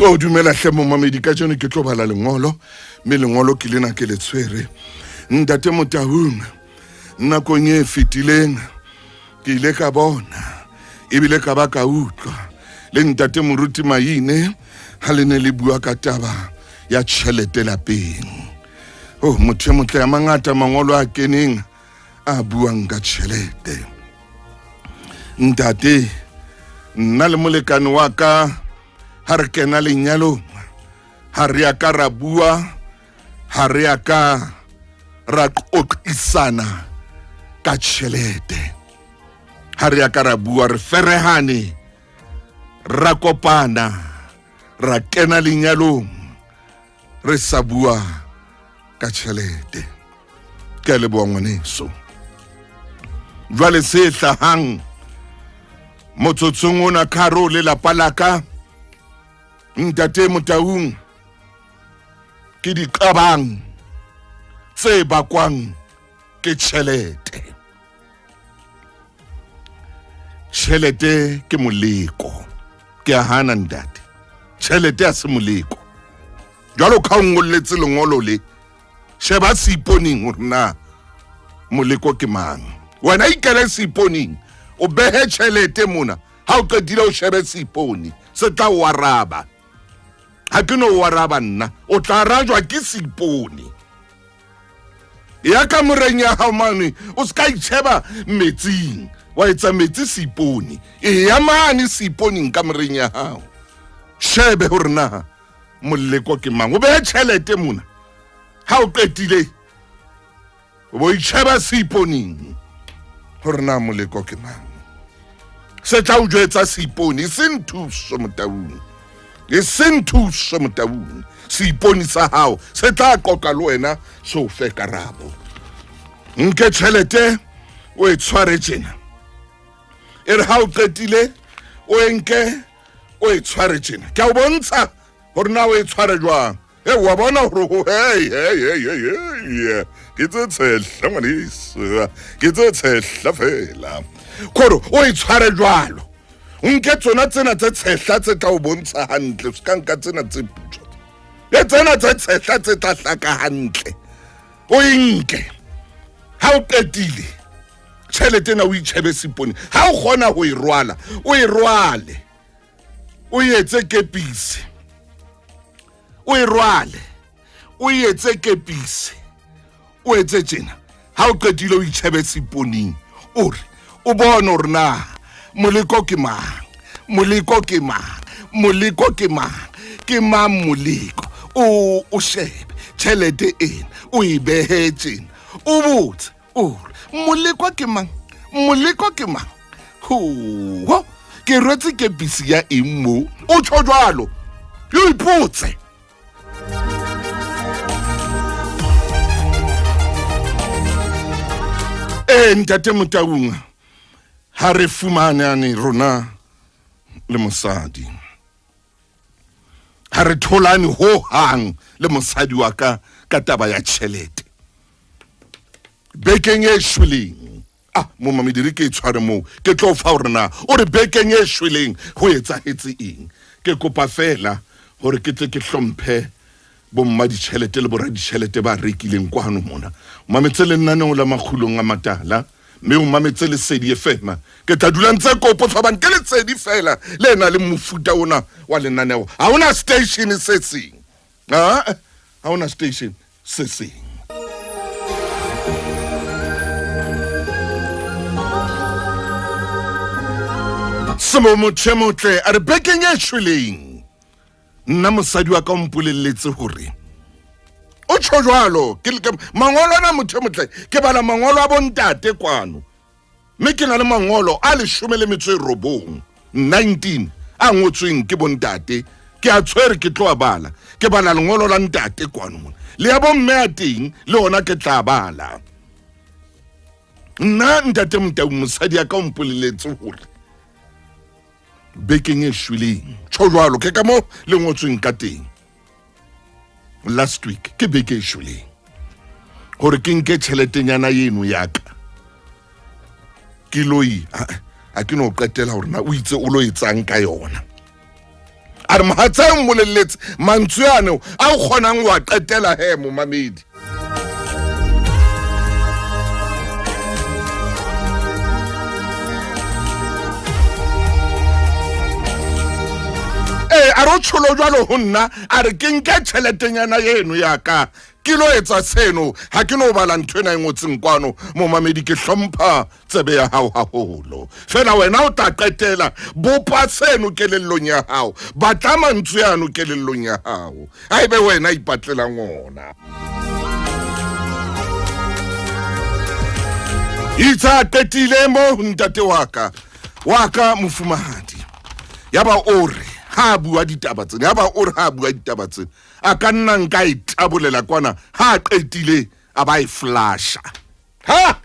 O dumela hle momamedi, ka jeno ke tlo bala lengolo, mme lengolo ke lena ke le tshwere. Ntate Motaung, nakong e fetileng ke ile ka bona ebile ka ba ka utlwa le ntate Moruti Maine ha le ne le bua ka taba ya tjhelete lapeng. Oh, motho e motle, a mangata mangolo a keneng a buang ka tjhelete. Ntate, nna le molekane wa ka ha re kena lenyalong ha re ya ka ra bua, ha re ya ka ra qoqisana ka tjhelete, ha re ya ka ra bua, re ferehane, ra kopana, ra kena lenyalong re sa bua ka tjhelete. Ke a leboha ngwaneso. Jwale se hlahang motsotsong ona karo le lapa la ka, ntate Motaung, ke diqabang tse bakwang ke tjhelete. Tjhelete ke moleko. Ke a hana ntate, tjhelete ya se moleko. Jwalo ka o ngolletse lengolo le, sheba seiponeng hore na moleko ke mang. Wena ikele seiponeng, o behe tjhelete mona, ha o qetile o shebe seipone, se tla o araba. Ha ke no o araba nna, o tla arajwa ke seipone. Ya kamoreng ya hao mane, o se ka itjheba metsing, wa etsa metsi seipone. E ya mane seiponeng kamoreng ya hao, shebe hore na moleko ke mang, o behe tjhelete mona. Ha o qetile o bo itjheba seiponeng hore na moleko ke mang, se tla o jwetsa seipone. E seng thuso Motaung, e seng thuso Motaung, seipone sa hao se tla qoqa le wena, se o fe karabo. Nke tjhelete o e tshware tjena, e re ha o qetile o e nke o e tshware tjena, ke a o bontsha gore na o e tshware jwang. E wa bona gore ho hey hey hey hey hey, ke tse tshehla ngwaneso, ke tse tshehla fela, kore o e tshware jwalo. O nke tsona tsena tse tshehla tse tla o bontsha hantle, se ka nka tsena tse putswa, e tsena tse tshehla tse tla hlaka hantle, o e nke. Ha o qetile tjhelete ena o itjhebe seipone, ha o kgona ho e rwala o e rwale, o etse kepisi, o e rwale, o etse kepisi, o etse tjena. Ha o qetile o itjhebe seiponeng, o re o bone hore na moleko ke mang, moleko ke mang, moleko ke mang, ke mang moleko. O shebe tjhelete ena, o e behe tjena, o botse o re moleko ke mang, moleko ke mang, ho ke rwetse kepisi ya eng mo. O tjho jwalo, o ipotse. Ee ntate Motaung, ha re fumanane rona le mosadi, ha re tholane ho hang le mosadi wa ka ka taba ya tjhelete bekeng e shweleng. Ah, momamediri, ke e tshware moo, ke tlo fa hore na o re bekeng e shweleng ho etsahetse eng. Ke kopa fela hore ke tle ke hlomphe bomma ditjhelete le boraditjhelete ba rekileng kwano mona. O mametse lenaneo la Makgulong a Matala, mme o mametse Lesedi FM. Ke tla dula ntse kopo hobane ke Lesedi fela le na le mofuta ona wa lenaneo. Ha hona station se seng. Ha hona station se seng. Selo motho e motle a re bekeng e shweleng nna mosadi wa ka o mpolelletse hore o tjho jwalo. Ke mangolo ana motho e motle, ke bala mangolo a bontate kwano, mme ke na le mangolo a 19, 19 a ngotsweng ke bontate, ke a tshwere, ke tlo a bala. Ke bala lengolo la ntate kwano mona, le ya bomme a teng le ona ke tla bala. Nna ntate Motaung, mosadi ya ka o mpolelletse hore bekeng e shweleng, tjho jwalo, ke ka mo le ngotsweng ka teng, last week ke beke e shweleng, hore ke nke tjheletenyana eno ya ka ke loi. A ke no qetela hore na o itse o lo etsang ka yona. A re mohatsa o mmolelletse mantswe ano a o kgonang wa qetela he momamedi. Ee, a re o tsholo jwalo ho nna, a re ke nke tjheletenyana eno ya ka ke lo etsa seno. Ha ke no bala ntho ena e ngotseng kwano, momamedi, ke hlompha tsebe ya hao haholo. Fela wena o tla qetela bopa seno kelellong ya hao, batla mantswe ano kelellong ya hao, a ebe wena ipatlelang ona. Itse a qetile mo ntate waka waka mofumahadi, yaba o re ha a bua ditaba tsena, yaba o re ha a bua ditaba tsena, a ka nna nka e tabolela kwana. Ha a qetile a ba e flasha ha.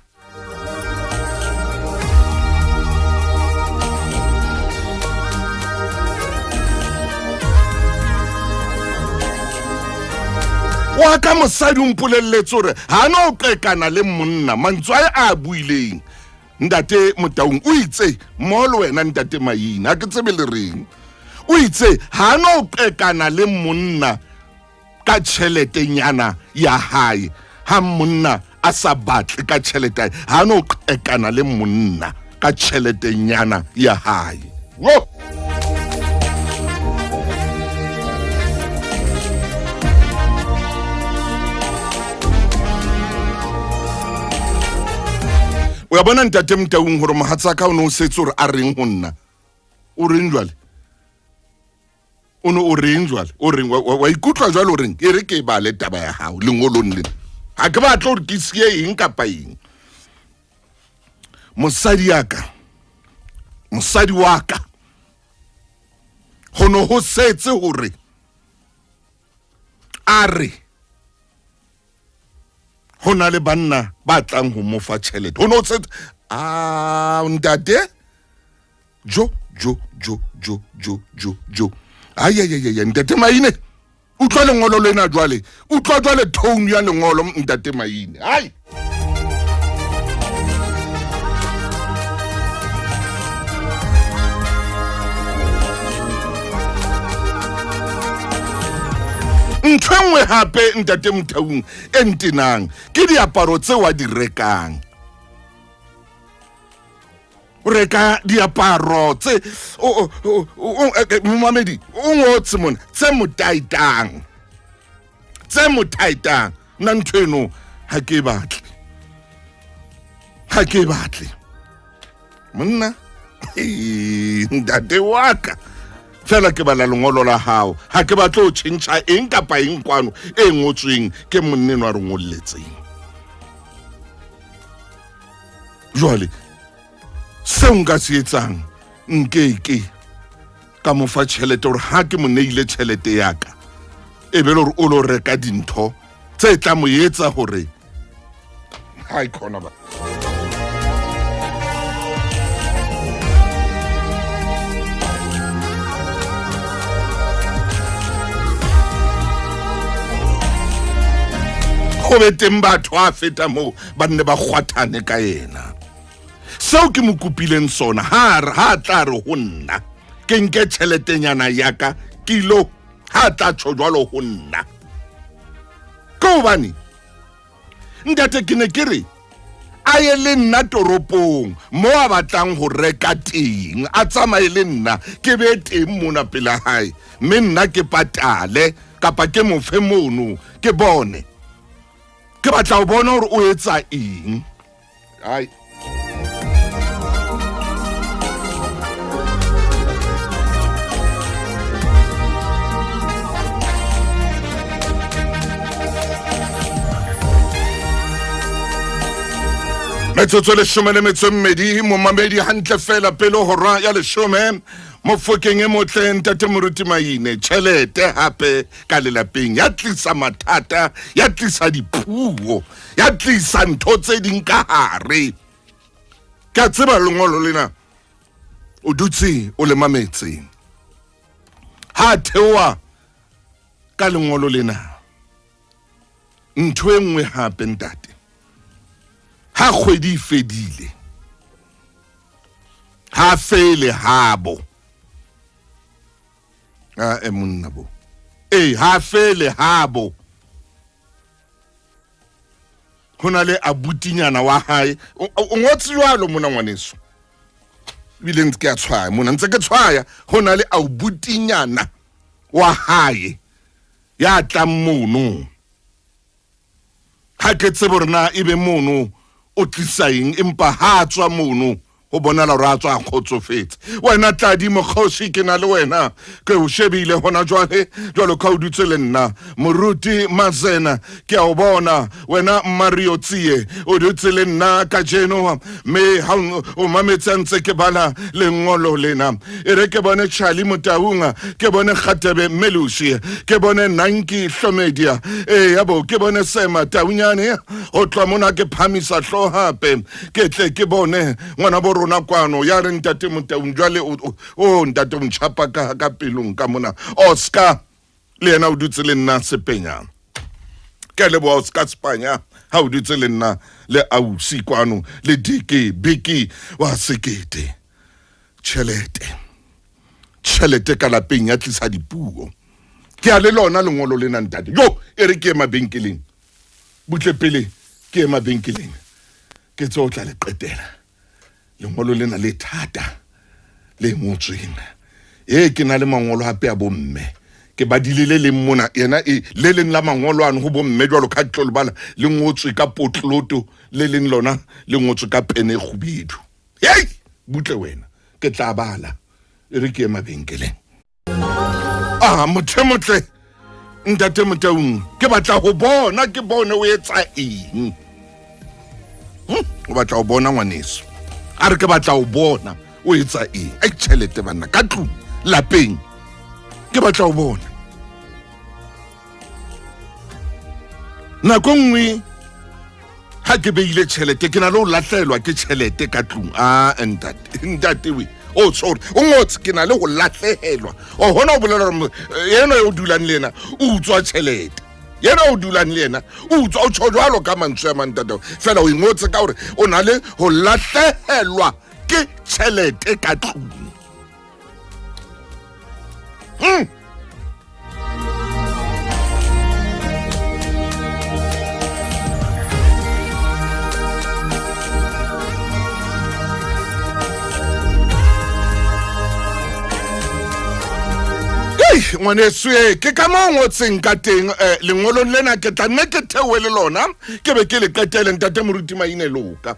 Wa ka mosadi o mpolelletse hore ha no qekana le monna. Mantswe a a buileng ntate Motaung, o itse mo le wena ntate Maina, ha ke tsebe le reng, o itse ha no qekana le monna ka tjheletenyana ya hae. Ha monna a sa batle ka tjhelete, ha no qekana le monna ka tjheletenyana ya hae. Wo! O ya bona ntate Motaung gore mohatsaka o ne o setse gore a reng go nna, o reng jwale, o ne o reng jwale, o reng wa ikutlwa jwale, o reng? E re ke bale taba ya gago lengolong lena, ga ke batle gore ke sie eng kapa eng. Mosadi ya ka, mosadi wa ka, go ne go setse gore a re go na le banna ba tlang go mo fa tšhelete. Go ne go setse a ntate jo jo jo jo jo jo jo ayayayaya. Ntate Maine, utlwa lengolo lena jwale, utlwa jwale tone ya lengolo, ntate Maine. Ai, ntho e nngwe hape ntate Mothaung e ntenang ke diaparo tseo a di rekang. O reka diaparo tse, momamedi o ngotse mona, tse mo taitang, tse mo taitang. Nna ntho eno ha ke e batle, ha ke e batle monna. Ntate wa ka, fela ke bala lengolo la hao, ha ke batle ho tjhentjha eng kapa eng kwano e ngotsweng ke monneno a re ngolletseng. Jwale seo nka se etsang, nkeke ka mo fa tjhelete gore ha ke mo neile tjhelete ya ka e be le gore o lo reka dintho tse tla mo etsa gore ha e khona ba. Go be teng batho a feta moo ba nne ba kgwathane ka yena. Seo ke mo kopileng sona, ha ha tla re ho nna ke nke tjheletenyana ya ka kilo, ha tla tjho jwalo ho nna, ke hobane ntate ke ne ke re a ye le nna toropong mo a batlang ho reka teng, a tsamaye le nna, ke be teng mona pela hae, mme nna ke patale kapa ke mo fe mono, ke bone, ke batla ho bona hore o etsa eng. Ai, metsotso 12, momamedi, hantle fela pele hora ya 10 mofokeng e motle. Ntate Moruti Maine, tjhelete hape ka lelapeng ya tlisa mathata, ya tlisa dipuo, ya tlisa ntho tse ding ka hare. Ke a tseba lengolo lena o dutse o le mametse. Ha theoha ka lengolo lena, ntho e nngwe hape ntate, ha kgwedi e fedile, ha fele habo. A e monna bo ee ha fele habo ho na le abutinyana wa hae. O ngotse jwalo mona ngwaneso, ebile ntse ke a tshwaya mona, ntse ke tshwaya. Ho na le abutinyana wa hae ya tlang mono. Ha ke tsebe hore na ebe mono o tlisa eng, empa ha a tswa mono ho bonala hore a tswa a kgotsofetse. Wena Tladi Mokgosi, ke na le wena, ke o shebile hona jwale jwalo ka o dutse le nna. Moruti Mazena, ke a o bona. Wena Mario Tsie, o dutse le nna kajeno, mme ha o mametse a ntse ke bala lengolo lena. E re ke bone Charlie Motaung, ke bone Kgatebe Melusi, ke bone Nanki Hlomedia, e ya bo ke bone Sema Taunyane. Ho tloha mona ke phamisa hlooho hape, ke tle ke bone ngwana bo rona kwano ya re ntate Motaung. Jwale o ntate o ntjhapa ka pelong ka mona. Oscar le yena o dutse le nna Sepenya, ke a leboha Oscar Sepanya ha o dutse le nna le ausi kwano le Dike Biki wa Sekete. Tjhelete ka lapeng ya tlisa dipuo. Ke a le lona lengolo lena ntate. Jo, e re ke ye mabenkeleng butle pele, ke ye mabenkeleng ke tse o tla le qetela lengolo lena le thata le ngotsweng. E ke na le mangolo hape a bomme, ke badile le leng mona yena e le leng la mangolo ano ho bomme jwalo ka tlo le bala, le ngotswe ka potloto, le leng lona le ngotswe ka pene e kgubedu. Hei, butle wena, ke tla bala. E re ke ye mabenkeleng. A motho e motle ntate Motaung, ke batla ho bona, ke bone o etsa eng. O batla ho bona ngwaneso, a re ke batla ho bona o etsa eng. Ai, tjhelete banna ka tlung lapeng, ke batla ho bona. Nako nngwe ha ke beile tjhelete, ke na le ho lahlehelwa ke tjhelete ka tlung. A ntate, ntate we o tshore o ngotse ke na le ho lahlehelwa. O hona o bolela hore yena o dulang le yena o utswa tjhelete, yena o dulang le yena o utswa. O tjho jwalo ka mantswe a mantate, fela o ingotse ka hore o na le ho lahlehelwa ke tjhelete ka tlung. Ngwaneso e ke ka moo ngotseng ka teng lengolong lena. Ke tla nne ke theohe le lona, ke be ke le qetele. Ntate Moruti Maine, loka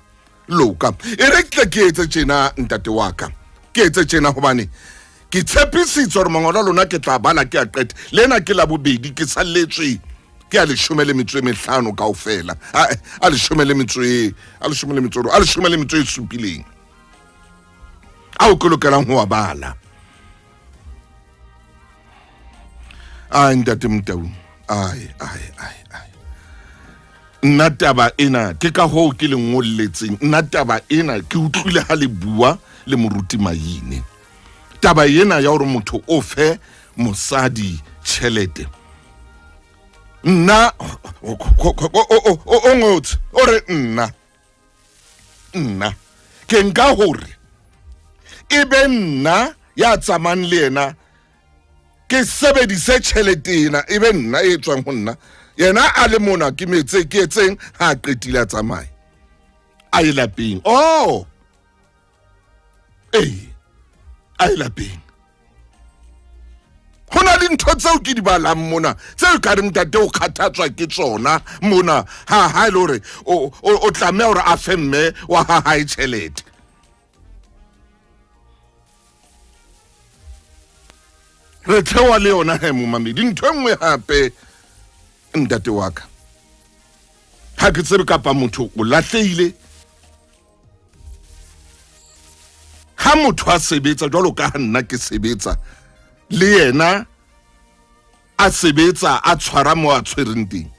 loka, e re tle ke etse tjena ntate wa ka, ke etse tjena hobane ke tshepisitse hore mangolo a lona ke tla bala ke a qete. Lena ke la bobedi, ke salletswe ke a 15 kaofela, a leshome le metso e, a leshome le metso, a 17 ao ke lokelang ho a bala. Ai ntate Motau, ai ai ai ai, nna taba ena ke ka hoo ke le ngolletseng. Nna taba ena ke utlwile ha le bua le moruti Maine, taba ena ya hore motho o fe mosadi tjhelete. Nna o ngotse o re nna ke nka hore e be nna ya tsamayng le yena, ke sebedise tjhelete ena, e be nna e tswang ho nna, yena a le mona ke metse ke etseng. Ha a qetile a tsamaye a ye lapeng. Oh ee, a ye lapeng. Ho na le ntho tseo ke di balang mona tseo ka reng ntate o kgathatswa ke tsona mona. Ha e le hore o tlameha hore a fe mme wa ha hae tjhelete. Re theoha le yona he momamedi. Ntho e nngwe hape ntate wa ka, ha ke tsebe kapa motho o lahlehile. Ha motho a sebetsa jwalo ka ha nna ke sebetsa, le yena a sebetsa, a tshwara mo a tshwereng teng,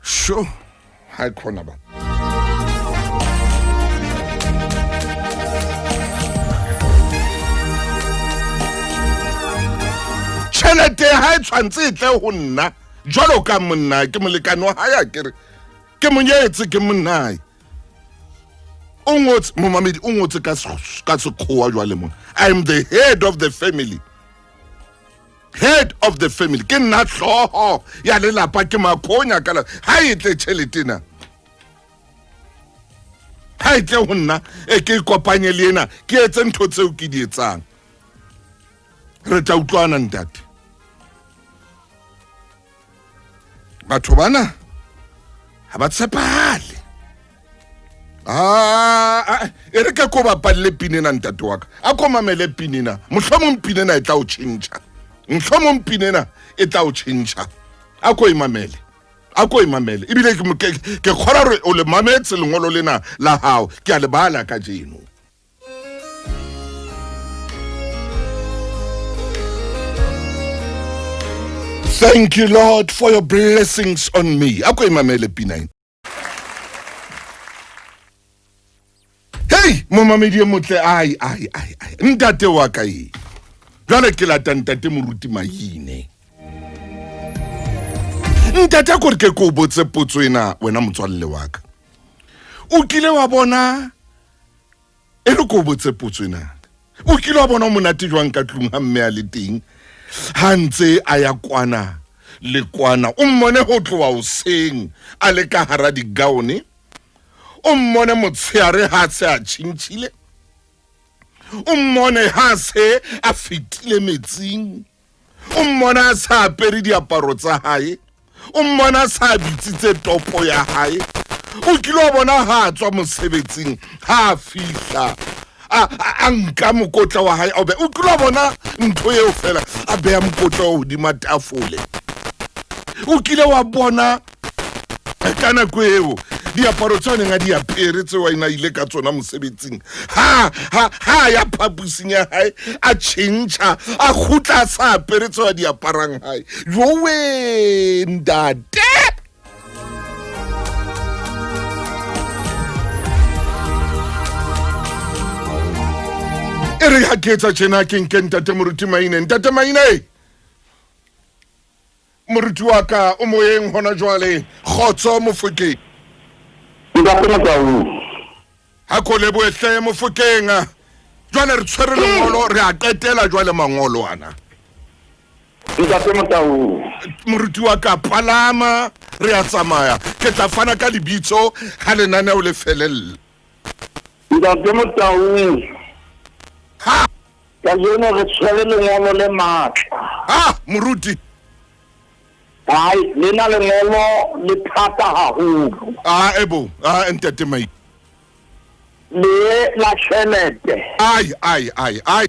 sho ha e khona ba tjhelete ha e tshwantse e tle ho nna jwalo ka monna, ke molekane wa hae, a kere ke monyetse, ke monnae. O ngotse momamedi, o ngotse ka sekgowa jwale mona. I am the head of the family. Head of the family. Ke nna hlooho ya lelapa, ke makhonya ka la. Ha e tle tjhelete na. Ha e tle ho nna, e ke ikopanye le ena, ke etse ntho tseo ke di etsang. Re tla utlwana ntate. Batho bana ha ba tshepahale. Ah, e re ke ko bapalle pina ena ntate wa ka. A ko mamele pina ena. Mohlomong pina ena e tla o tjhentjha. Mohlomong pina ena e tla o tjhentjha. A ko e mamele. A ko e mamele. Ebile ke kgora hore o le mametse lengolo lena la hao. Ke a le bala kajeno. Thank you, Lord, for your blessings on me. A ko e mamele pina ena. Hey, momamedi e motle, ai, ai, ai, ai. Ntate wa ka e. Jwale ke lata ntate Moruti Maine. Ntate a kore ke ko botse potso ena wena motswalle wa ka. O kile wa bona e re ko botse potso ena. O kile wa bona o monate jwang ka tlung ha mme a le teng, ha ntse a ya kwana le kwana, o mmone ho tloha hoseng a le ka hara digaone, o mmone motshehare ha se a tjhentjhile, o mmone ha se a fetile metsing, o mmona a sa apere diaparo tsa hae, o mmona a sa bitsitse topo ya hae. O kile wa bona ha a tswa mosebetsing, ha a fihla a nka mokotla wa hae, o kile wa bona ntho eo fela, a beha mokotla wa hodima tafole. O kile wa bona ka nako eo diaparo tse neng a di apere tseo a ena ile ka tsona mosebetsing, ha ha ha ya phapusing ya hae a tjhentjha, a kgutla a sa apere tseo a di aparang hae. Jowe ntate. E re ha ke etsa tjena ke nke ntate Moruti Maine. Ntate Maine, moruti wa ka o moyeng hona jwale. Kgotso Mofokeng. Ntate Motau. Ha ko lebohe hle Mofokeng. Jwale re tshwere lengolo, re a qetela jwale mangolo ana. Ntate Motau. Moruti wa ka, palama, re a tsamaya. Ke tla fana ka lebitso ha lenaneo le felella. Ntate Motau. Ha. Kajeno re tshwere lengolo le matla. Ha, moruti. Hai, lena lengolo le thata haholo. Ah, ebo, ah, ntate Mai. Le la tjhelete. Ai, ai, ai, ai.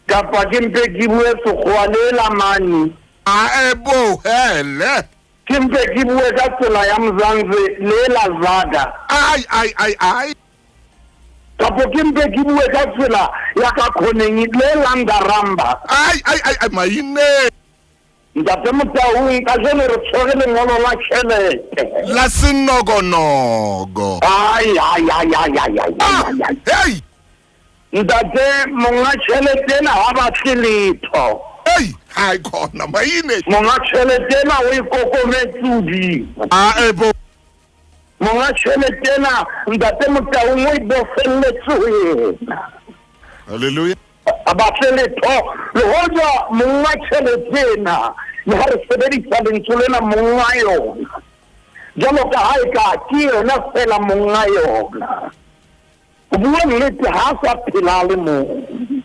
Kapa ke mpe ke bue sekgowa le la mane. Ah, ebo, hele. Ke mpe ke bue ka tsela ya Mzansi le la Zaka. Ai, ai, ai, ai. Kapo ke mpe ke bue ka tsela ya ka khoneng le Landaramba. Ai, ai, ai, ai, Maine. Ntate Motaung, kajeno re tshwere lengolo la tjhelete. La senokonogo. Ai, ai, ai, ai, ai, ai, ai, ai. Hey. Ntate, monga tjhelete ena ha batle letho. Hey, hai khona, Maine. Monga tjhelete ena o ikokometse hodimo. Ah, ebo. Monga tjhelete ena, ntate Motaung, o e bofelletse ho yena. Hallelujah. A batle letho. Le hoja monga tjhelete ena, le ha re sebedisa lentswe lena monga yona, jwalo ka ha eka ke yena fela monga yona. Ho bua nnete, ha a sa phela le mong,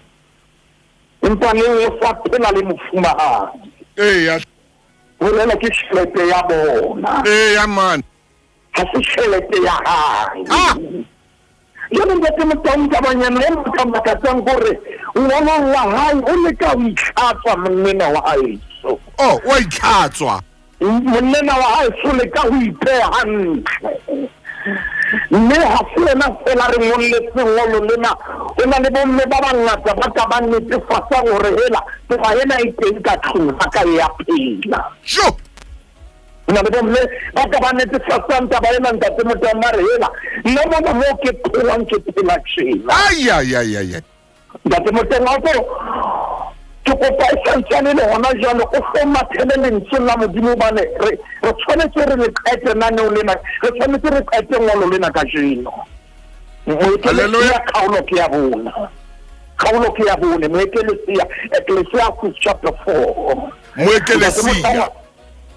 empa neng o sa phela le mofumahadi. Eya. Bolela ke tjhelete ya bona. Eya, man. Ha se tjhelete ya hae. Ah. Jwale ntate Motaung, tabanyana e nka makatsang kore ngwanong wa hae o leka ho itlhatswa monnena wa haeso. Oh, wa itlhatswa. Monnena wa haeso leka ho ipeha hantle. Mme ha se yena fela re ngolletse ngolo lena, ho na le bomme ba bangata ba ka ba netefatsang hore hela taba ena e teng ka tlung ha ka e ya phela. Sure. Ho na le bomme ba ka ba netefatsang taba ena ntate Motaung, ba re hela nna mona moo ke phelang ke phela tjena. Ai, ai, ai, ai, ai. Ntate Motaung, a ko ke kopa e santsane le hona jwale o hlomathele lentswe la Modimo, hobane re tshwanetse re le qete naneo lena, re tshwanetse re qete ngolo lena kajeno. Moekelesia kgaolo ke ya bona. Kgaolo ke ya bone, Moekelesia, Ecclesiastes chapter 4. Moekelesia.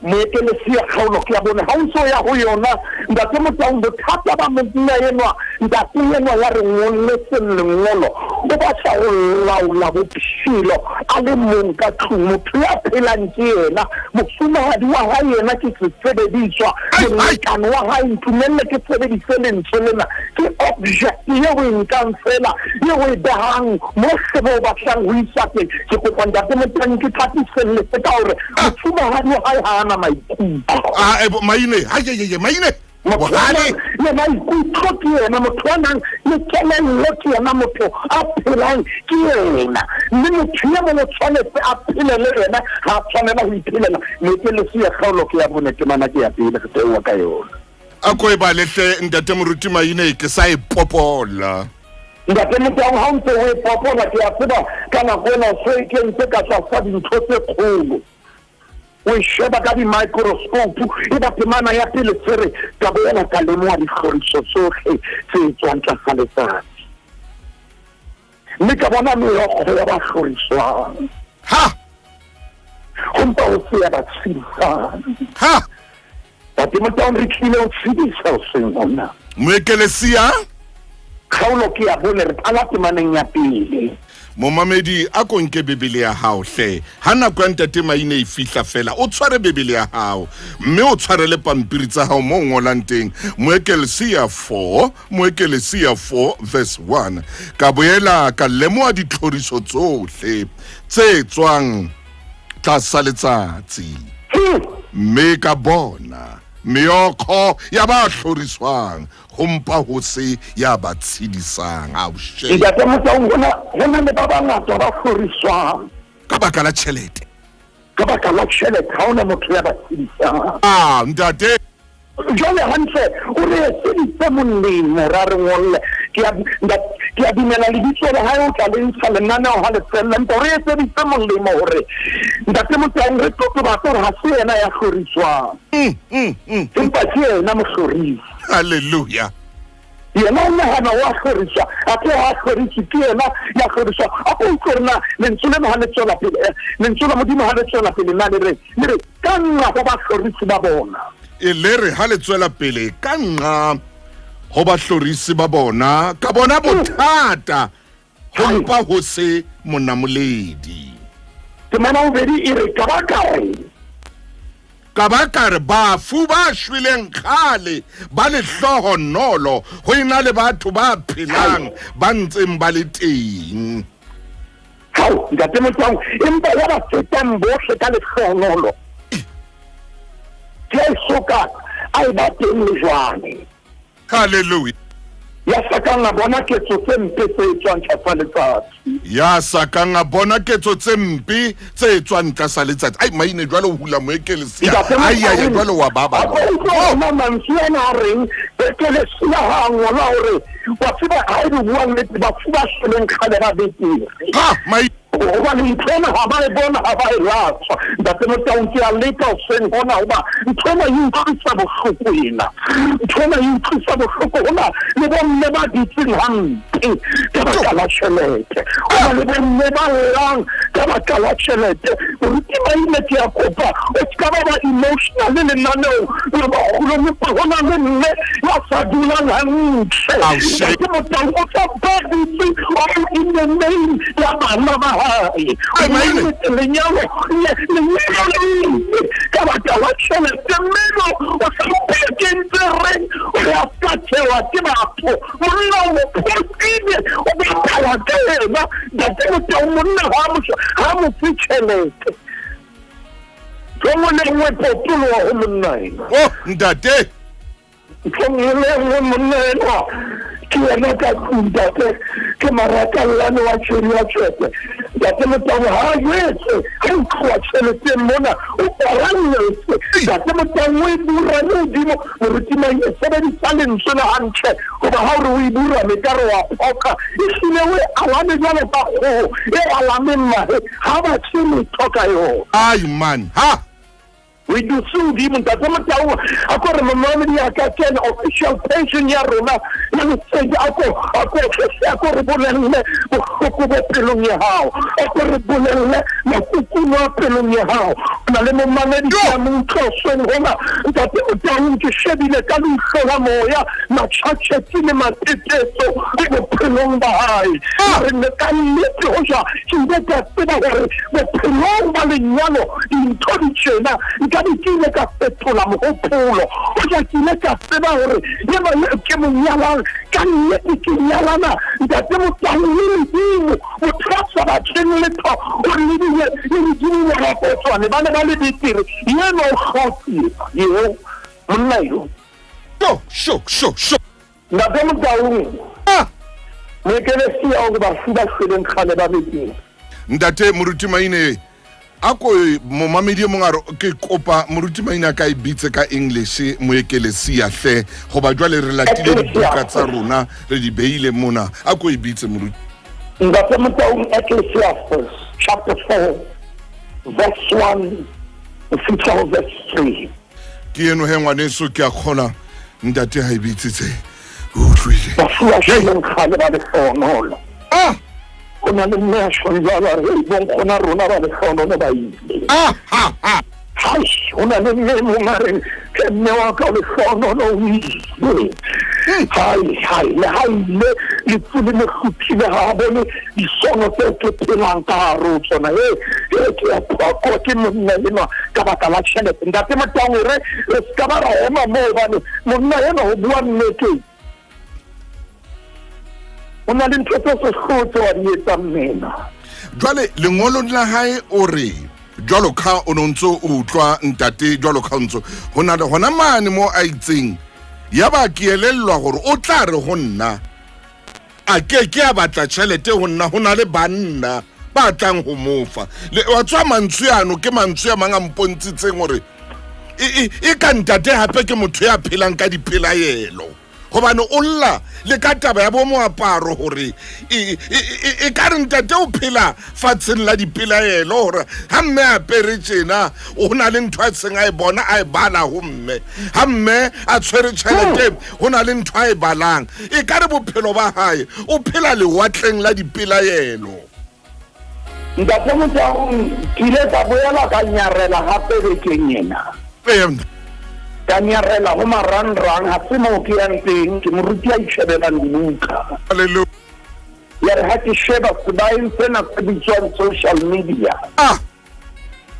Moekelesia kgaolo ke ya bone. Ha o ntso ya ho yona, Ntate Motaung, bothata ba monna enwa, ntate enwa ya re ngolletseng lengolo, o batla ho laola bophelo a le mong ka tlung. Motho ya phelang ke yena, mofumahadi wa hae yena ke sesebediswa, molekane wa hae, ntumelle ke sebedise lentswe lena, ke object eo o e nkang fela, eo o e behang mohle mo o batlang ho isa teng. Ke kopa Ntate Motaung ke thatiselletse ka hore mofumahadi wa hae ha a na maikutlo. Ah, eh, maine, hai, maine. Motho a nang le maikutlo ke yena, motho a nang le kelello ke yena, motho a phelang ke yena. Mme motho e mong o tshwanetse a phele le yena, ha a tshwanela ho iphelela. Moekelesia kgaolo ke ya bone, temana ke ya pele, re theoha ka yona. A ko e bale hle, Ntate Moruti Maine, ke sa e popola. Ntate Motaung, ha o ntse o e popola, ke a tseba ka nako ena o so e kentse ka tlasa dintho tse kgolo. O e sheba ka di-microscope, e ba temana ya pele se re, ka boela ka lemoha dihloriso tsohle tse etswang tlasa letsatsi. Mme ka bona meokgo ya ba hloriswang. Ha! Ho mpa ho se ya ba tshedisang. Ha! Ntate Motaung, re tlile ho tshedisa hoseng hona. Moekelesia? Kgaolo ke ya bone, re qala temaneng ya pele. Momamedi, a ko nke Bibele ya hao hle. Ha nako ya Ntate Maine e fihla fela, o tshware Bibele ya hao mme o tshware le pampiri tsa hao mo o ngolang teng. Moekelesia 4, Moekelesia 4 verse 1. Ka boela ka lemoha ditlhoriso tsohle tse tswang tlasa letsatsi, mme ka bona meokgo ya ba hloriswang, ho mpa ho se ya ba tshedisang. Ao, shame. Ntate Motaung, ho na le ba bangata ba hloriswang ka baka la tjhelete. Ka baka la tjhelete, ha hona motho ya ba tshedisang. Ah, ntate. Jwale hantle, o re etseditse molemo, ra re ngolle. Ke a dumela lebitso la hae o tla le ntsha lenaneo ha le fella. Empa o re etseditse molemo hore Ntate Motaung re totobatse hore ha se yena ya hloriswang. Empa ke yena mohlorisi. Hallelujah. Yena o nahana wa hloriswa, a ke ha hloriswe, ke yena ya hloriswa. A ko utlwe hore na lentswe lena ha le tswela pele, lentswe la Modimo ha le tswela pele na le re, le re ka nqa ho bahlorisi ba bona. E le re ha le tswela pele ka nqa ho bahlorisi ba bona, ka bona bothata ho mpa ho se monamoledi. Temana bobedi e re ka ba ka re, ka ba ka re bafu ba shweleng kgale ba lehlohonolo ho ena le batho ba phelang ba ntseng ba le teng. Hao, Ntate Motaung, empa ya ba fetang bohle ka lehlohonolo ke a soka a e ba teng le jwale. Hallelujah. Ya sa kang a bona ketso tse mpe tse etswang tlasa letsatsi. Ya sa kang a bona ketso tse mpe tse etswang tlasa letsatsi. Ai, maine jwale o hula moekelesia. Ai, ai, jwale wa baba. A ko utlwa hona mantswe ana a reng ekelesia ha a ngola hore wa tseba ha e bua nnete bafu ba shweleng kgale ba betere. Ha, mai Hobane ntho ena ha ba e bona, ha ba e latswa. Ntate Motaung, ke a leka hoseng hona hoba ntho ena e utlwisa bohloko ena. Ntho ena e utlwisa bohloko hona le bomme ba dutseng hampe ka baka la tjhelete. Hona le bomme ba llang ka baka la tjhelete. Moruti Maine, ke a kopa o ska ba ba emotional lenaneong le bagolo, empa hona le mme ya sa dulang hantle. Ntate Motaung o tla ba dutse all in the name ya bana ba hae. Lenyalo lenyalo le ka baka la tjhelete, mmeno o sa mpekentse reng o ya fatshewa ke batho. Monna o mo phosile, o bapala ka yena. Ntate Motaung, monna ha mo fe tjhelete. Ntho nngwe le nngwe potoloha ho monna ena. Oh, ntate. Ntho nngwe le nngwe monna enwa ke yena ka tlung, ntate ke maratallane wa tjheri wa tjhete. Ntate Motaung ha a jwetse ha o tloha tjheleteng mona o paralletse. Ntate Motaung o e burame hodimo, moruti Maine, sebedisa lentswe le hantle hoba ha o re o e burame ka re wa phoqa, ehlile o e alame jwalo ka kgoho e alameng mahe, ha batle letho ka yona. Ai man, ha! O e dutse hodimo, Ntate Motaung, a ko re momamedi a ka kena official page ya rona la lesedi. A ko tle, a ko re bolelle bohloko bo pelong ya hao, a ko re bolelle makukuno a pelong ya hao. O na le momamedi ya mo utlwa hona, ntate Motaung, ke shebile ka leihlo la moya matšhatšhetsi le matetetso le bophelong ba hae. Re ne ka nnete hoja ke ile ka tseba hore bophelong ba lenyalo dintho di tjena, nka be ke ile ka fetola mohopolo. Hoja ke ile ka tseba hore ena ke mo nyalang ka nnete, ke nyalana ntate Motaung le Modimo, motho a sa batleng letho, o re lebile le Modimo morapotswane ba ne ba le betere. Yena o hlotse eo monna yo. Sho sho sho sho. Ntate Motaung, moekelesia o re bafu ba shweleng kgale ba betere. Ntate Moruti Maine, a ko momamedi e mong a re ke kopa Moruti Maine a ka e bitse ka English moekelesia hle, goba jwale re latile dibuka tsa rona re di beile mona, a ko e bitse moruti. Ntate Motaung, Ecclesiastes chapter 4 verse 1 ho fihla ho verse 3. Ke eno he ngwaneso, ke a kgona ntate ha e bitsitse o utlwile. Bafu ba shweleng kgale ba lehlohonolo. Ho na le mme a shwang jwalo, a re hei bonkgona rona ba lehlohonolo ba ile. Hai, ho na le mme e mong a reng ke mme wa ka o lehlohonolo o ile. Hai, hai, le ha ile lefu le mo hlophile, ha a bone disono tseo ke phelang ka hare ho tsona. E ke ya phoko ke monna enwa ka baka la tjhelete. Ntate Motaung, re se ka ba ra ema moo, hobane monna enwa ho bua nnete o na le ntho tse sehloho tseo a di etsang mena. Jwale lengolong la hae o re jwalo ka o no ntso o utlwa ntate, jwalo ka o ntso ho na le hona mane mo a itseng, ya ba ke elellwa hore o tla re ho nna a ke ke a batla tjhelete ho nna, ho na le banna ba tlang ho mofa. Le wa tswa mantswe ano ke mantswe a mang a mpontshitseng hore e ka ntate hape ke motho ya phelang ka dipelaelo, hobane o lla le ka taba ya bo moaparo hore e ka re ntate o phela fatsheng la dipelaelo, hore ha mme a apere tjena o na le ntho a seng a e bona a e bala ho mme, ha mme a tshwere tjhelete ho na le ntho a e balang. E ka re bophelo ba hae o phela lewatleng la dipelaelo. Ntate Motaung, ke ile ka boela ka nyarela hape bekeng ena. Ka nyarela ho marangrang, ha se moo ke yang teng, ke moruti a itjhebelang dibuka. Hallelujah. Ya re ha ke sheba sebaeng sena se bitswang social media,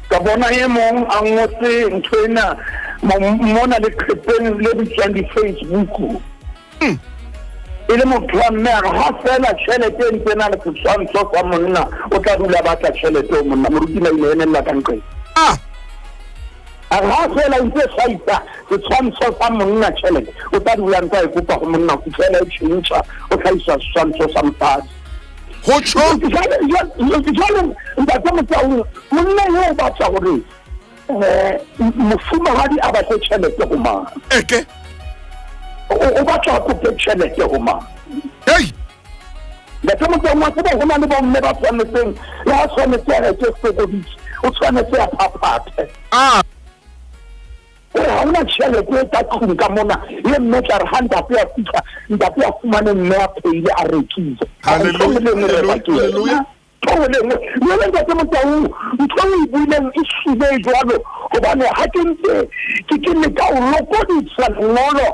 ka bona e mong a ngotse ntho ena mona leqhepeng le bitswang di-Facebook. E le motho wa mme a re ha fela tjhelete e ntse na le setshwantsho sa monna, o tla dula batla tjhelete ho monna. Moruti Maine emella ka nqeng. A re ha fela ntse hlahisa setshwantsho sa monna tjhelete, o tla dula ntse a e kopa ho monna ho fihlela e tjhentjha, o hlahisa setshwantsho sa mosadi. Ho tjho? Jwale ntate Motaung, monna eo o batla hore mofumahadi a batle tjhelete ho mang? Eke. O batla a kope tjhelete ho mang? Hey! Ntate Motaung, wa tseba ho na le bomme ba tshwanetseng, le ha tshwanetse a reke sokoditse, o tshwanetse a phaphathe. Hore ha hona tjhelete e ka tlung ka mona, ye mme tla re ha ntate a fihla, ntate a fumane mme a phehile a rekile. Hallelujah, hallelujah. Jwale ntate Motaung, ntho e buileng e hlile jwalo, hobane ha ke ntse ke leka ho lokodisa lengolo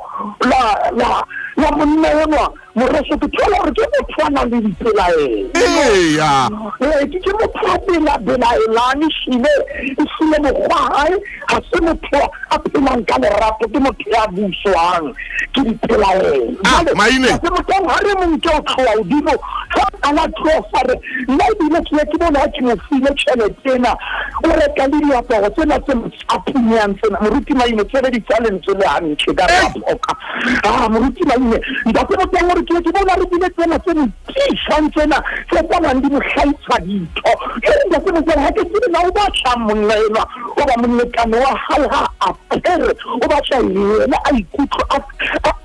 la monna enwa moreso, ke thola hore ke motho a nang le dipelaelo. Eya. Ke motho a belaelang, ehlile mokgwa hae ha se motho a phelang ka lerato, ke motho ya buswang ke dipelaelo. Maine. Ntate Motaung, ha re mo nke o tloha hodimo, ha a la tloha fa re, nna ebile ke ye ke bone ha ke mo file tjhelete ena, o reka le diaparo tsena tse mo tsapunyang tsena. Moruti Maine, sebedisa lentswe le hantle ka re phoka. Moruti Maine, ntate Motaung o re ke ye ke bona re bile tsena tse mo tiisang tsena, tse tsamayang di mo hlahisa ditho. Jwale ntate Motaung, ha ke tsebe na o batlang monna enwa, hoba molekane wa hae ha a apere, o batla yena a ikutlwe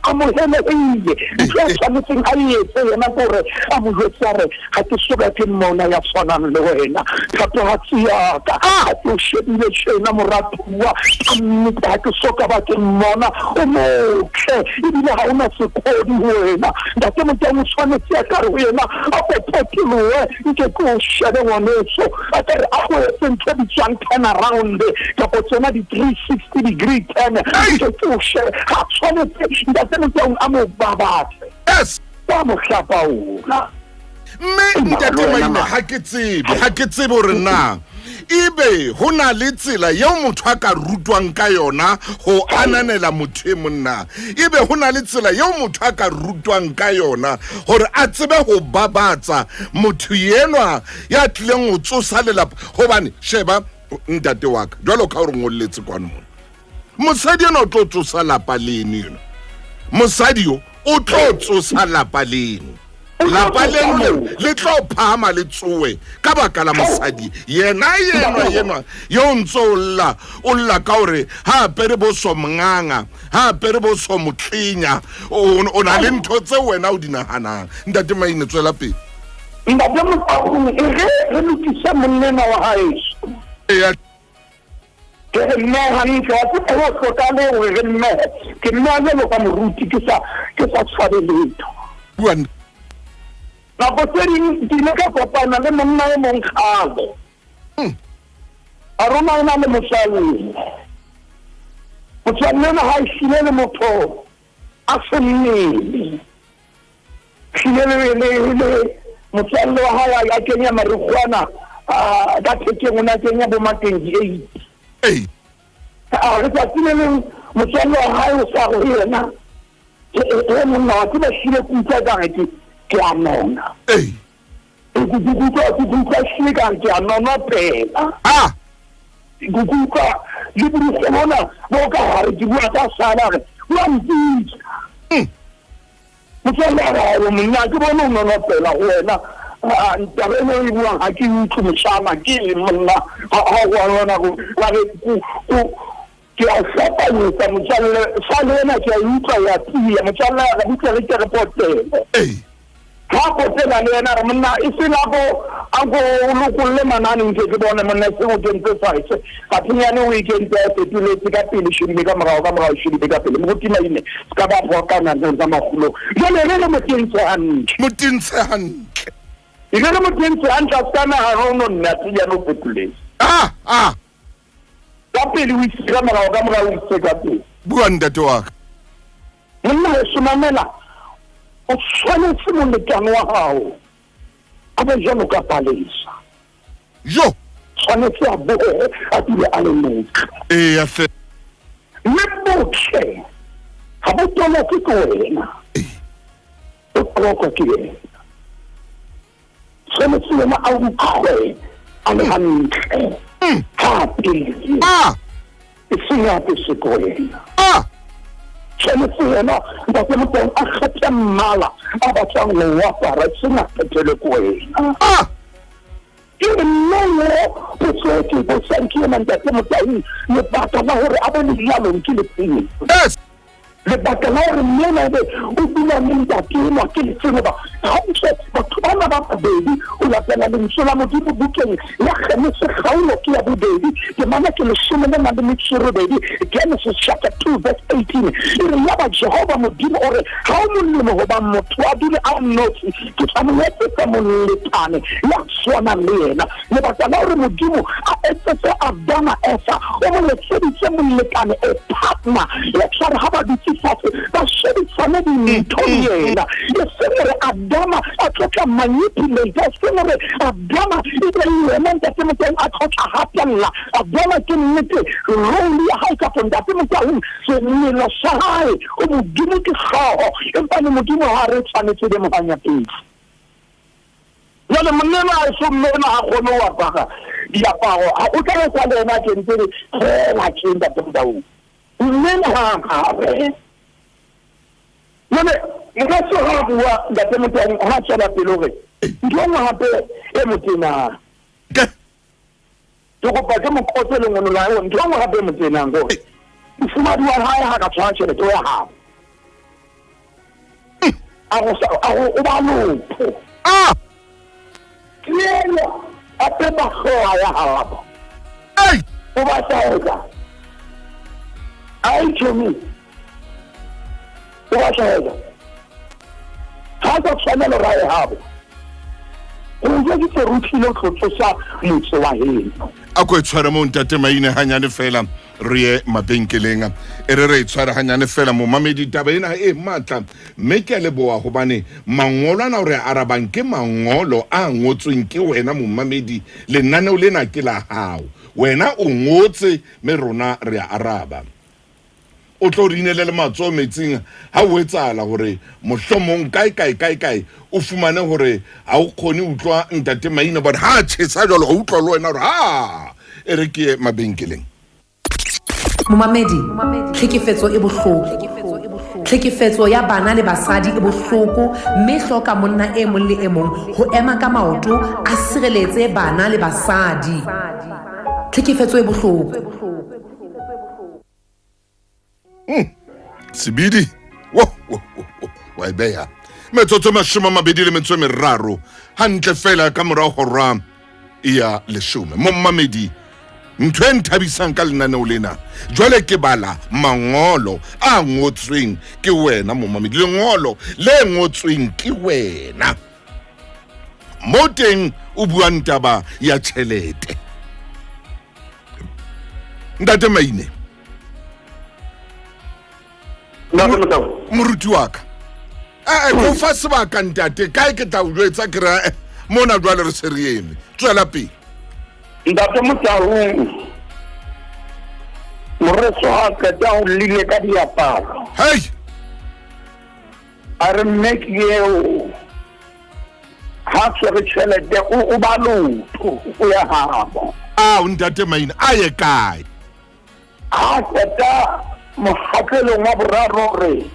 amohelehile. Ntho a tshwanetseng a e etse yena ke gore a mo jwetse a re ga ke soka ke mmona ya tshwanang le wena, thatohatsi yaka, ga ke o shebile tjena moratuwa, ka nnete ga ke soka ba ke mmona, o motle ebile ga o na sekodi ho wena. Ntate Motaung o tshwanetse a ka re ho yena a ko photolohe nke ke o shebe ngwaneso, a ka re a go etse ntho e bitswang turn around kapa tsona di-360 degree turn, nke ke o shebe. Ga tshwanetse ntate Motaung a mo babatse. Yes. Wa mo hlapaola. Mme ntate Maine, ga ke tsebe, ga ke tsebe gore na ebe go na le tsela yeo motho a ka rutwang ka yona go ananela motho e monna, ebe go na le tsela yeo motho a ka rutwang ka yona gore a tsebe go babatsa motho enwa ya tlileng go tsosa lelapa. Gobane sheba ntate wa ka, jalo ka gore ngoletse kwano mona, mosadi ena o tlo tsosa lapa leno, eno mosadi yo o tlo tsosa lapa leno, lapa leno le tlo phahama le tsoe ka baka la mosadi yena yenwa yenwa yo ntse o lla, o lla ka gore ha apere bo so mnganga, ha apere bo so motlenya, o na le ntho tse wena o di nahanang. Ntate Maine, tswela pele. Ntate Motaung, e re re lokise monnena wa haeso. Eya. Ke re mme hantle, wa tseba ho hlokahale hore re mmehe. Ke mmeha jwalo ka moruti, ke sa ke sa tshwabe letho. Bua. Nako tse ding ke ile ka kopana le monna e mong kgale. A rona o na le motswalle. Motswalle ena ha e hlile le motho a se mmele. Hlile le le le motswalle wa hae a kenya marikgwana ka thekeng, o ne a kenya bo ma 28. Ei. A re tsatsi le leng motswalle wa hae o sa re ho yena, e monna wa tseba hlile ke utlwa ekare ke ke a nona. Ei. Ke utlwa ke utlwa hlile ekare ke a nonopela. Ah. Ke utlwa le borukgwe bona bo ka gare, ke bua ka sala re wa mpitsa. Motswalle a re, Ao monna, ke bone o nonopela go wena. Taba eno e buang ga ke e utlwe mošana, ke eng monna? Ga go a yona go wa re ke a hlapanyetsa motswalle, sa le ena ke a e utlwa ya tia. Motswalle a re, butle re ke re potele. Ha potela le yena a re, monna, e seng a ko a ko o lokolle manane nke ke bone monna, e seng o kentse size. Gathinyane o e kentse a e fetoletse ka pele, shebile ka morao, ka morao shebile ka pele. Moruti Maine, se ka ba phoqana ntlong tsa makgulong. Jwale re re mo tentshe hantle. Mo tentshe hantle. E re re mo tentshe hantle, a se ka nahana o no nna Athinyane o fetoletse. Ah, ah. Ka pele o isitse ka morao, ka morao o isitse ka pele. Bua ntate wa ka. Monna heso, mamela, o tshwanetse molekane wa hao a be jwalo ka palesa. Jo. Tshwanetse a bohe a dule a le motle. Eya hle. Mme botle ga bo toloke ke wena, o tolokwa ke yena. Tshwanetse yena a utlwe a le hantle ha a pele. Ah. E seng a apeswe ke wena. Ah. Tshwanetse yena ntate Motaung a kgethe mmala a batlang go o apara, e seng a kgethelwe ke wena. Ah. Ke re mme yo potso e ke e botsang ke ena ntate Motaung, lebaka la gore a be lenyalong ke lefeng? Yes. Lebaka la gore mme ena ebe o dula le ntate enwa ke lefeng? Hoba hantle batho bana ba babedi o latela lentswe la Modimo bukeng ya Genese kgaolo ke ya bobedi temana ke leshome le nang le metso e robedi, Genesis chapter 2 verse 18, e re yaba Jehova Modimo o re ha o molemo hoba motho a dule a nnotshi, ke tla mo etsetsa molekane ya tshwanang le yena. Lebaka la gore Modimo a etsetse Adama Efa, o mo etseditse molekane, a partner e tla re ha ba dutse fatshe ba shebisane dintho le yena, e seng gore Adama a tlo tla manipulate, e seng gore Adama e be yena ntate Motaung a tlo tla hatella Adama. Ke nnete role ya hae kapo ntate Motaung semelo sa hae o Modimo ke hlooho, empa le Modimo ha re tshwanetse be mohanyapedi. Jwale monna enwa a eso, mme ena ha kgone ho apara diaparo, o tla re sa le ena a kentse fela tje ntate Motaung, mme ena ha apare. Jwale moreso ha bua ntate Motaung ha tswela pele hore ntho e nngwe hape e mo tenang, ke kopa ke mo qotse lengolo la hae, ntho e nngwe hape e mo tenang ke hore mofumahadi wa hae ha ka tshwara tjhelete o ya habo. A go a go o ba lotho. Ah! Ke ena a pepa hloa ya gabo. Ei! O batla go tla. Ai chomi. O batla go tla. Ga sa tshwanelo ra e gabo. Go ja ke tse rutlile go tsosa motse wa heno. A ko e tshware mo ntate Maine hanyane fela re ye mabenkeleng. E re re e tshware hanyane fela momamedi taba ena e matla mme ke a leboha hobane mangolo ana o re a arabang ke mangolo a ngotsweng ke wena momamedi. Lenaneo lena ke la hao. Wena o ngotse mme rona re a araba. O tlo re inele le matsoho metsing ha o etsahala hore mohlomong kae kae kae kae o fumane hore ha o kgone utlwa ntate Maine but ha a tjhesa jwalo o utlwa le wena hore ha e re ke ye mabenkeleng. Momamedi, tlhekefetso e bohloko. Tlhekefetso ya bana le basadi e bohloko mme hloka monna e mong le e mong ho ema ka maoto a sireletse bana le basadi. Tlhekefetso e bohloko. Sebidi wo wo wo wa e beha metsotso 23 hantle fela ka morao hora ya leshome. Momamedi, ntho e nthabisang ka lenaneo lena jwale ke bala mangolo a ngotsweng ke wena momamedi, lengolo le ngotsweng ke wena mo teng o buang taba ya tjhelete. Ntate Maine, moruti wa ka, ee ko fa sebaka ntate kae ke tla o jwetsa ke re mona jwale re se re eme, tswela pele. Ntate Motaung, moreso ha qeta o llile ka diaparo. Hei! A re mme ke eo ha tshwere tjhelete o ba lotho o ya habo. Ao ntate Maine a ye kae? Ha qeta mokgatlelong wa boraro re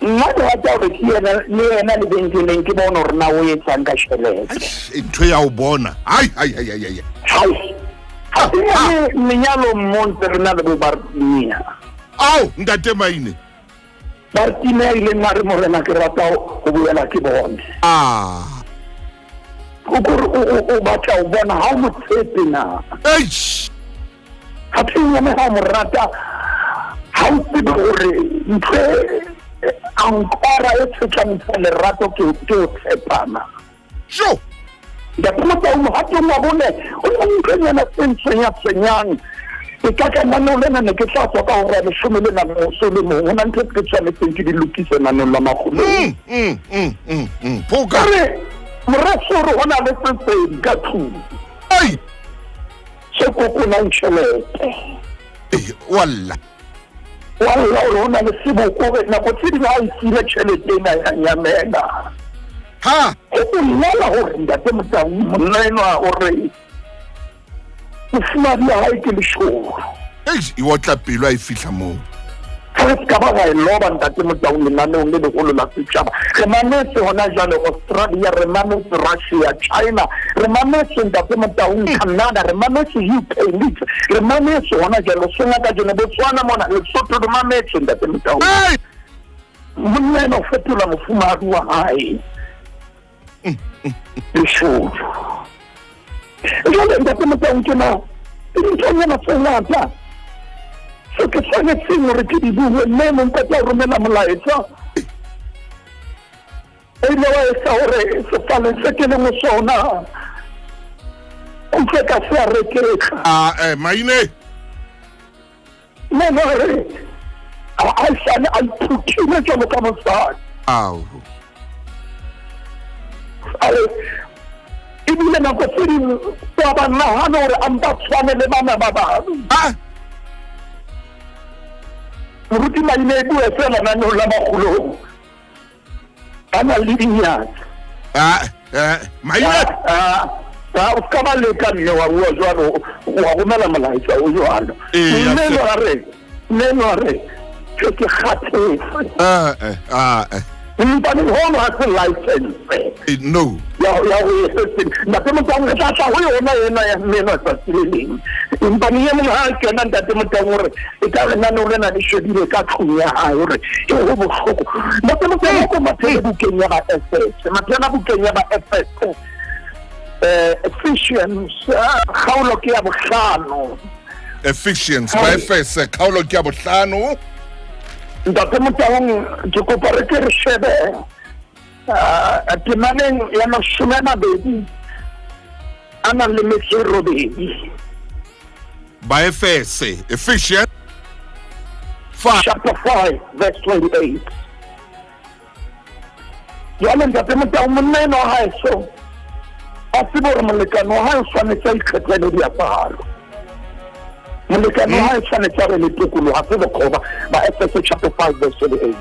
nna ke rata hore ke yena le yena lebenkeleng ke bone hore na o etsang ka tjhelete. Ntho ya o bona. Ai ai ai ai ai. Hai. Ha se lenyalong mo ntse re na le bo Bartimea. Ao ntate Maine. Bartimea ileng a re morena ke rata ho boela ke bone. Ah. O kore o batla ho bona ha o mo tshepe na. Eish. Ha ke yena ha o mo rata ha o tsebe hore ntho e ankora e tshetlamisa lerato ke o tshepana. Sure. Ntate Motaung mohatong wa bone o na le nthonyana tse ntshwenya-tshwenyang. E ka ka lenaneo lena ne ke tla tswa ka hora ya leshome le nang le o le mong. Ho na ntho tse ke tshwanetseng ke di lokise naneong la Makgolong. Phoka. Re moreso re ho na le sesedi ka tlung. Ai. Se kokonang tjhelete. Eh, walla. Walla hore ho na le seboko hore nako tse ding ha o file tjhelete ena ya nyamela. Ha. Ho bolela hore ntate Motaung monna enwa o re mofumahadi wa hae ke leshodu. Eish, e otla pelo ha e fihla moo. Ha re ska ba ra e loba ntate Motaung lenaneong le leholo la setjhaba. Re mametse hona jwale Australia, re mametse Russia, China, re mametse ntate Motaung Canada, re mametse UK, Leeds, re mametse hona jwale Songa kajeno Botswana mona, Lesotho re mametse ntate Motaung. Hey! Monna ena o fetola mofumahadi wa hae leshodu. Jwale ntate Motaung ke na ke dinthonyana tse ngata se ke tshwanetseng hore ke di bue, mme mong ka tla romela molaetsa o ile wa etsa hore sefaleng se ke leng ho sona utlwe ka se a reketla. Ah, Maine. Mme ba re a sale a iphuthile jwalo ka mosadi. Ao. A re ebile nako tse ding wa ba nahana hore a mpa tshwane le bana ba bang. Ah. Moruti Maine e bue fela naneong la Makgolong. Ba na le dinyatsa. Ah, Maine. Ah, o ska ba leka mme wa bua jwalo, wa romela molaetsa o jwalo. Mme no a re, ke kgathetse. Ah, ah. Empa hono ha se license. Eh, no. Ya ya ho e Ntate Motaung re tla tla ho yona ena ya mme enwa tsatsi le leng. Empa ne e mong ha a kena Ntate Motaung hore e ka re nane lena le shebile ka tlung ya hae hore e ho bohloko. Ntate Motaung ko mathele bukeng ya ba Efese. Mathela bukeng ya ba Efese. Eh Ephesians kgaolo ke ya bohlano. Ephesians ba Efese kgaolo ke ya bohlano. Ntate Motaung ke kopa re ke re shebe temaneng ya 22 a nang le metso e robedi. Baefese Ephesians 5 chapter 5 verse 28. Jwale Ntate Motaung monna enwa wa haeso a tsebe hore molekane wa hae o tshwanetse a ikgethele diaparo. Molekane wa hae tshwanetse a be le tokoloho, ha se bokgoba. Baefese chapter 5 verse 28.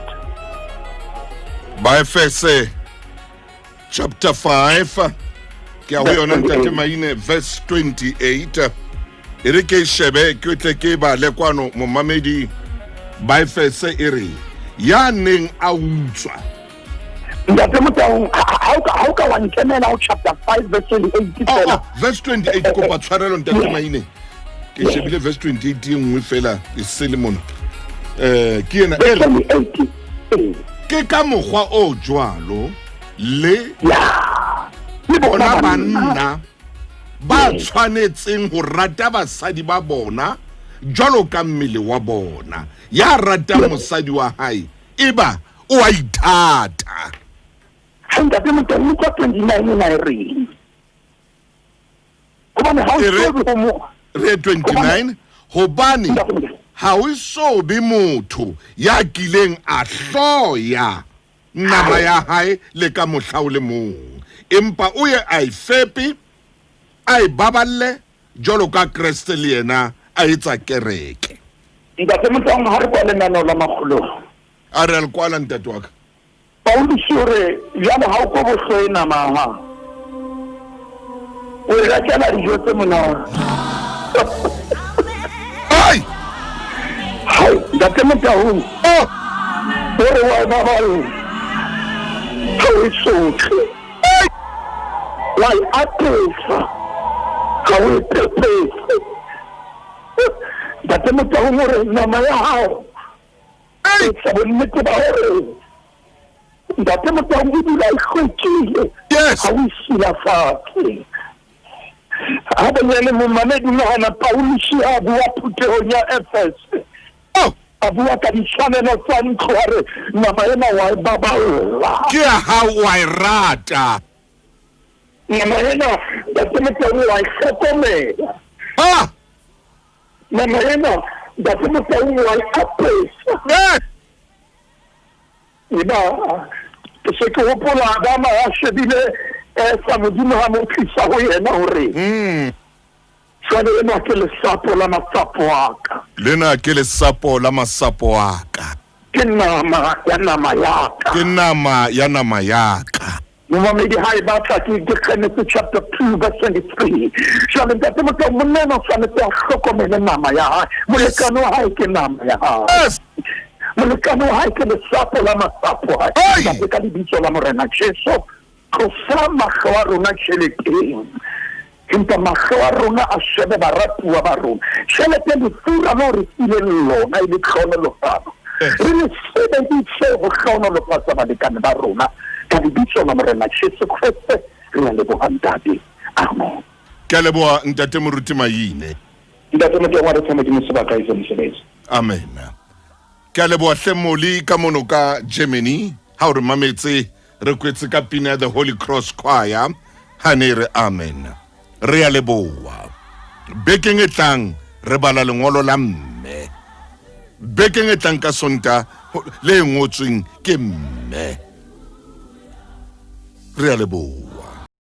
Baefese chapter 5 ke ya ho yona Ntate Maine verse 28. E re ke shebe ke tle ke bale kwano momamedi. Baefese e re ya neng a utswa. Ntate Motaung ha o ka wa nkemela ho chapter 5 verse 28 fela. Verse 28 kopa tshwarelo Ntate Maine. Ke shebile verse 28 e nngwe fela e sele mona. Ke ena e re ke ka mokgwa o jwalo le bona banna ba tshwanetseng ho rata basadi ba bona jwalo ka mmele wa bona. Ya ratang mosadi wa hae eba o a ithata. Ntate Motaung utlwa 29 na e reng? Hobane ha o so mo re 29 hobane ha o so be motho ya kileng a hloya nama ya hae le ka mohla o le mong, empa o ye a e fepe a e baballe jwalo ka Kreste le yena a etsa kereke. Ntate Motaung ha re kwa lenaneo la makgolong. A re a le kwala ntate wa ka. Paulus o re jwale ha o ko bohloe nama ha o e rekela dijo tse monate. Ai! Hai, Ntate Motaung. Oh! O re wa e baballa. Ha o e sotle. Wa e apesa. Ha o e pepese. Ntate Motaung o re nama ya hao. Etsa bonnete ba hore Ntate Motaung o dula e hlwekile. Yes. Ha o e silafatse. Ha bonyane momamedi nahana Paulus a bua phuthehong ya Efese. Oh. A bua ka ditshwanelo tsa ntlo a re nama ena wa e baballa. Ke ya hao wa e rata. Nama ena Ntate Motaung wa e hlokomela. Ah! Nama ena Ntate Motaung wa e apesa. Yes. Eba ke se ke hopola Adama a shebile Efa Modimo ha mo tlisa ho yena hore jwale ena ke lesapo la masapo a ka. Lena ke lesapo la masapo a ka. Ke nama ya nama ya ka. Ke nama ya nama ya ka. Momamedi ha e batla ke Genesis chapter 2 verse 23. Jwale Ntate Motaung monna enwa o tshwanetse a hlokomele nama ya hae. Molekane wa hae ke nama ya hae. Yes. Molekane wa hae ke lesapo la masapo a hae. Ntate ka lebitso la Morena Jesu, tlosa mahlo a rona tjheleteng. Empa mahlo a rona a shebe baratuwa ba rona. Tjhelete lefura leo re fileng lona e le tlhohonolofatso. Re le sebedise ho hlohonolofatsa balekane ba rona. Ka lebitso la Morena Jesu Kreste re a leboha Ntate. Amen. Ke a leboha Ntate Moruti Maine. Ntate Motaung wa re tsha Modimo sebaka e se mosebetsi. Amen. Ke a leboha hle Moli ka mono ka Germany ha o re mametse re kwetse ka pina ya The Holy Cross Choir ha ne re amen. Re a leboha. Bekeng e tlang re bala lengolo la mme. Bekeng e tlang ka Sonta le ngotsweng ke mme. Re a leboha.